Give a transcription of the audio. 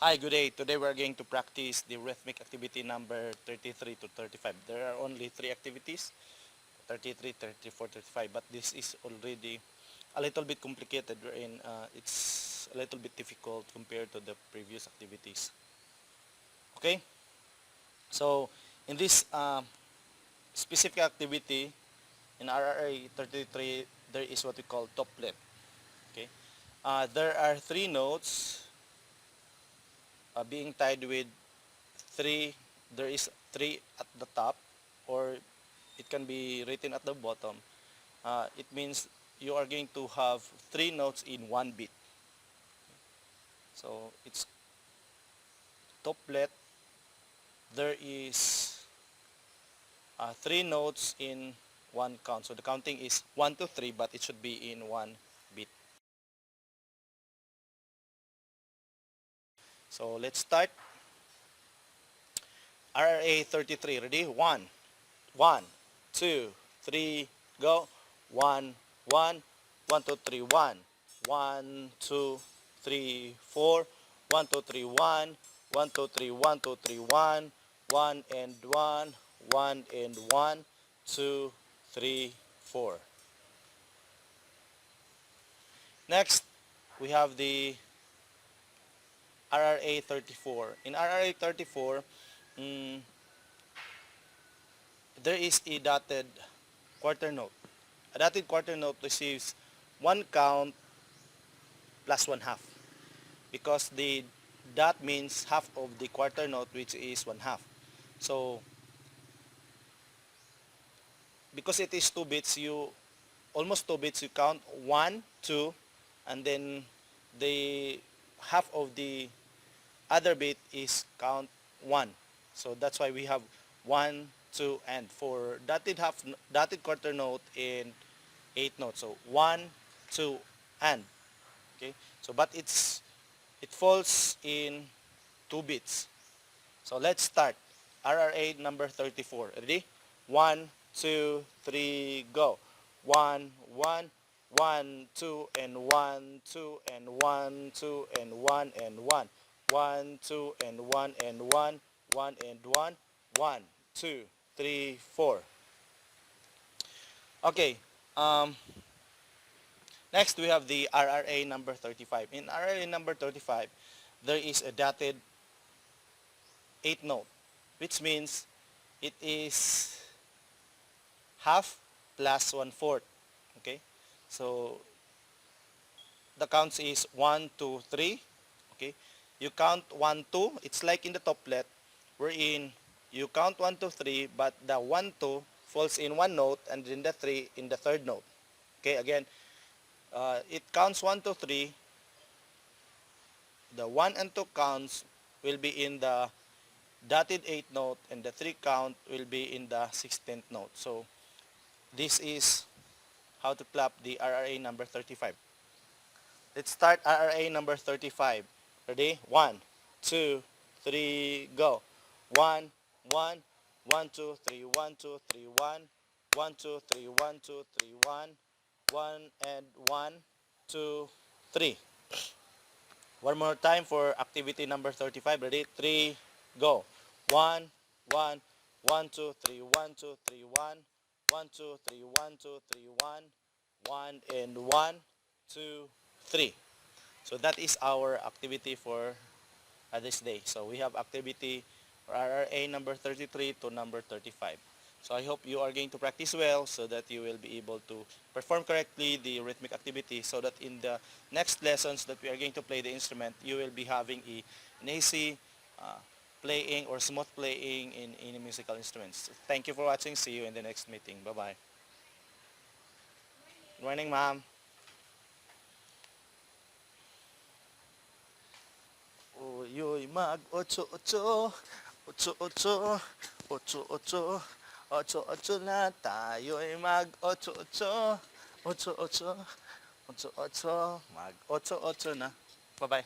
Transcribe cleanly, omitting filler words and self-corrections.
Hi, good day. Today we're going to practice the rhythmic activity number 33 to 35. There are only 3 activities, 33, 34, 35, but this is already a little bit complicated wherein it's a little bit difficult compared to the previous activities. Okay? So, in this specific activity, in RRA 33, there is what we call toplet. Okay? There are 3 notes being tied with 3, there is 3 at the top, or it can be written at the bottom. It means you are going to have 3 notes in 1 beat. So it's toplet. There is 3 notes in 1 count. So the counting is 1 to 3, but it should be in 1 beat. So let's start. RRA 33. Ready? 1, 1, 2, 3, go. 1, 1, 1, 2, 3, 1. 1, 2, 3, 4. 1, 2, 3, 1. 1, 2, 3, 1, 2, 3, 1. 1 and 1. 1 and 1. 2, 3, 4. Next, we have the RRA 34. In RRA 34, there is a dotted quarter note. A dotted quarter note receives 1 count plus 1 half, because the dot means half of the quarter note, which is 1 half. So because it is 2 bits, you almost 2 bits, you count 1, 2, and then the half of the other bit is count 1. So that's why we have 1, 2, and for dotted quarter note in 8 notes. So 1, 2, and. Okay. So but it falls in 2 bits. So let's start. RRA number 34. Ready? 1, 2, 3, go. 1, 1, 1, 2, and 1, 2, and 1, 2, and 1, and 1. 1, 2, and 1, and 1, 1, and 1, 1, 2, 3, 4. Okay. Next, we have the RRA number 35. In RRA number 35, there is a dotted 8 note, which means it is half plus 1/4. Okay, so the counts is 1, 2, 3. Okay, you count 1, 2. It's like in the toplet, wherein you count 1, 2, 3, but the 1, 2 falls in 1 note, and then the 3 in the 3rd note. Okay, again, it counts 1, 2, 3. The 1 and 2 counts will be in the dotted 8 note, and the 3 count will be in the 16th note. So this is how to clap the RRA number 35. Let's start RRA number 35. Ready? 1, 2, 3, go. 1, 1, 1, 2, 3, 1, 2, 3, 1. 1, 2, 3, 1, 2, 3, 1. 1 and 1, 2, 3. One more time for activity number 35. Ready? 3, go. 1, 1, 1, 2, 3, 1, 2, 3, 1. 1, 2, 3, 1, 2, 3, 1. 1 and 1, 2, 3. So that is our activity for this day. So we have activity for RRA number 33 to number 35. So I hope you are going to practice well so that you will be able to perform correctly the rhythmic activity, so that in the next lessons that we are going to play the instrument, you will be having an easy playing or smooth playing in musical instruments. Thank you for watching. See you in the next meeting. Bye-bye. Good morning, ma'am. Uyo'y mag-otso-otso, otso-otso, otso-otso, otso-otso na tayo'y mag-otso-otso, otso-otso, otso-otso, mag-otso-otso na. Bye-bye.